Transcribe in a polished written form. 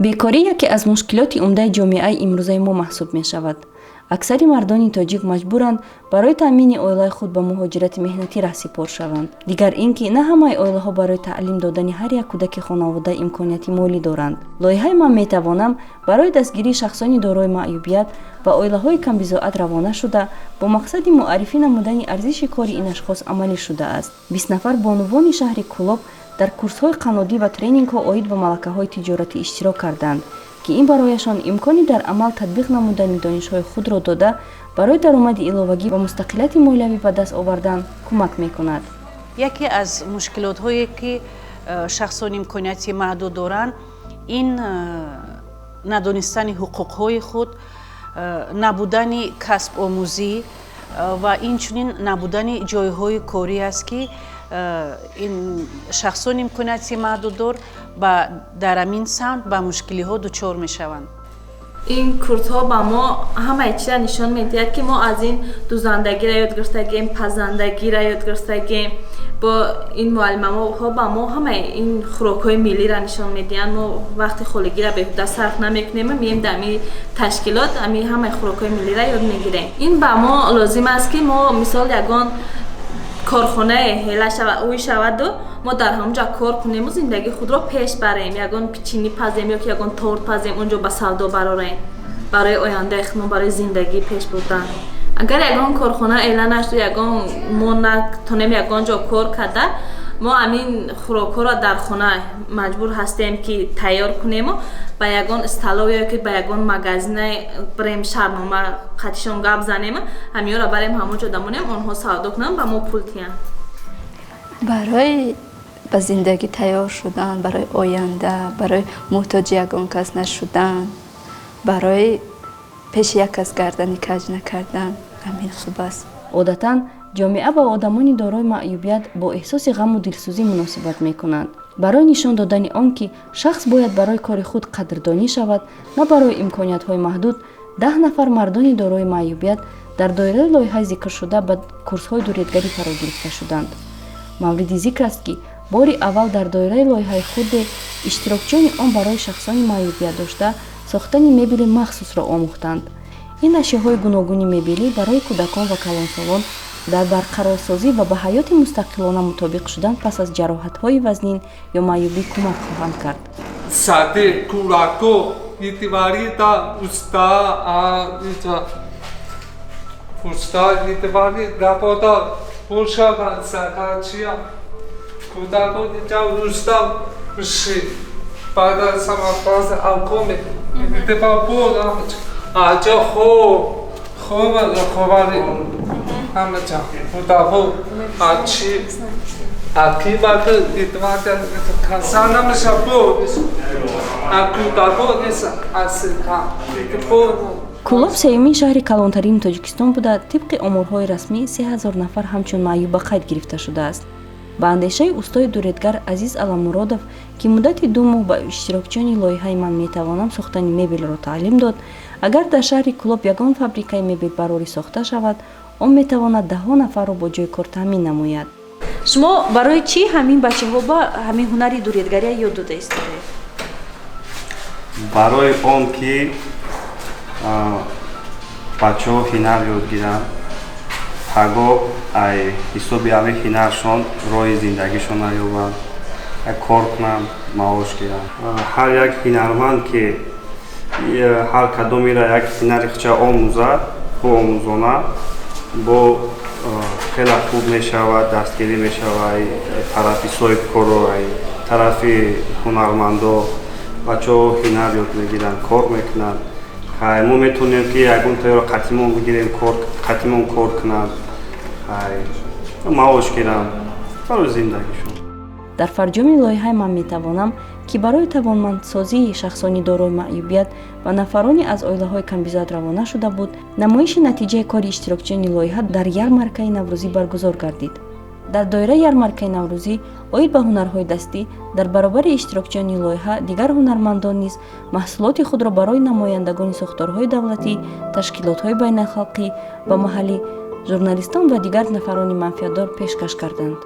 Бекорӣ яке аз мушкилоти умдаи ҷомеаи имрӯзаи мо маҳсуб мешавад. Аксари мардони тоҷик маҷбуранд барои таъмини оилаи худ ба муҳоҷирати меҳнатӣ раҳсипор шаванд. Дигар ин ки на ҳамаи оилаҳо барои таълим додани ҳар як кӯдаки хонавода имконияти молӣ доранд. Лоиҳаи «Ман метавонам» барои дастгирии шахсони дорои маъюбият ва оилаҳои камбизоат равона шуда, бо мақсади муаррифӣ намудани арзиши кори ин ашхос амалӣ шудааст. 20 нафар бонувони шаҳри Кӯлоб дар курсҳои қаннодӣ ва тренингҳо оид ба малакаҳои тиҷоратӣ иштирок карданд, ки ин барояшон имкони дар амал татбиқ намудани донишҳои худро дода, барои даромади иловагӣ ва мустақилияти молиявӣ ба даст овардан кӯмак мекунад. Яке аз мушкилотҳое, ки шахсони имконияти маҳдуд доранд, ин надонистани ҳуқуқҳои худ, набудани касбомӯзӣ ва инчунин набудани ҷойҳои корӣ аст, ки ин шахсони имконияти маҳдуддор ба дар ҳамин самт ба мушкилиҳо дучор мешаванд. Ин курсҳо ба мо ҳамаи чиза нишон медиҳад, ки мо аз ин дузандагиро ёд гирифтагем, пазандагиро ёд гирифтагем. Бо ин муаллимаҳо ба мо ҳамаи ин хӯрокҳои миллиро нишон медиҳанд. Мо вақти холигиро беҳуда сарф намекунем, меем дар ами ташкилот, ами ҳамаи хӯрокҳои миллиро ёд мегирем. Ин ба мо лозим аст, ки мо, мисол, ягон корхонае ҳела шавад, ӯй шаваду мо дар ҳамонҷа кор кунему зиндагии худро пеш барем, ягон печенье пазем ё ки ягон торт пазем, онҷо ба савдо барорем, барои ояндаи худмон, барои зиндагӣ пеш бурдан. Агар ягон корхона эълон нашуд, ягон мо натонем ягон ҷо кор карда, мо ҳамин хӯрокҳоро дар хона маҷбур ҳастем, ки тайёр кунему ба ягон столовая ё ки ба ягон магазине бирем, шартнома қатишон гап занем, ҳамиёро барем, ҳамон ҷо дамонем, онҳо савдо кунанд, ба мо пул диҳанд. Барои ба зиндагӣ тайёр шудан, барои оянда, барои муҳтоҷи ягон кас нашудан, барои пеши як кас гардани каҷ накардан, ҳамин хуб аст. Одатан ҷомеа ба одамони дорои маъюбият бо эҳсоси ғаму дилсӯзӣ муносибат мекунанд. Барои нишон додани он ки шахс бояд барои кори худ қадрдонӣ шавад, на барои имкониятҳои маҳдуд, 10 нафар мардони дорои маъюбият дар доираи лоиҳаи зикршуда ба курсҳои дуредгарӣ фаро гирифта шуданд. Мавриди зикр аст, ки бори аввал дар доираи лоиҳаи хурде иштирокчиёни он барои шахсони маъюбият дошта сохтани мебели махсусро омӯхтанд. Ин ашёҳои гуногуни мебелӣ барои кӯдакон ва калонсолон дар барқарорсозӣ ва ба ҳаёти мустақилона мутобиқ шудан пас аз ҷароҳатҳои вазнин ё маъюбӣ кӯмак хоҳанд кард. Саде курако итиварита уста а ита уста итивари работа ушага сакачия кудако ита уста ши бада самапаса алкоме итива бо аҷа хо хо ховари ҳамаҷа кудако ачи акибак итвата касанамша бо акудако ис асика бо. Кӯлоб сеюмин шаҳри калонтарини Тоҷикистон буда, тибқи оморҳои расмӣ, 3000 нафар ҳамчун маъюб ба қайд гирифта шудааст. Ба андешаи устои дуредгар Азиз Аламуродов, ки муддати 2 моҳ ба иштирокчиёни лоиҳаи «Ман метавонам» сохтани мебелро таълим дод, агар дар шаҳри Кӯлоб ягон фабрикаи мебелбарорӣ сохта шавад, он метавонад даҳҳо нафарро бо ҷойи кор таъмин намояд. Шумо барои чӣ ҳамин бачаҳо ба ҳамин ҳунари дуредгария ёд дода истодаед? Барои он ки бачаҳо ҳунар ёд гиранд, пагоҳ ай ҳисоби ҳамин ҳунаршон роҳи зиндагишон ёбанд, як кор кунанд, маош гиранд. Ҳар як ҳунарманд, ки ҳар кадомеро як ҳунари худша омӯзад, хуб омӯзона, бо хеле хуб мешавад, дастгирӣ мешавад тарафи соҳибкоро, тарафи ҳунармандо. Бачаҳо ҳунар ёд мегиранд, кор мекунанд. Ҳай, мо метавонем, ки ягон таёро қатимон бигирем, кор қатимон кор кунанд, ҳай, маош гиранд барои зиндагишон. Дар фарҷоми лоиҳаи «Ман метавонам», ки барои тавонмандсозии шахсони дорои маъюбият ва нафароне аз оилаҳои камбизоат равона шуда буд, намоиши натиҷаи кори иштирокчиёни лоиҳа дар ярмаркаи наврӯзӣ баргузор гардид. Дар доираи ярмаркаи наврӯзӣ оид ба ҳунарҳои дастӣ дар баробари иштирокчиёни лоиҳа дигар ҳунармандон низ маҳсулоти худро барои намояндагони сохторҳои давлатӣ, ташкилотҳои байналхалқӣ ва маҳаллӣ, журналистон ва дигар нафарони манфиатдор пешкаш карданд.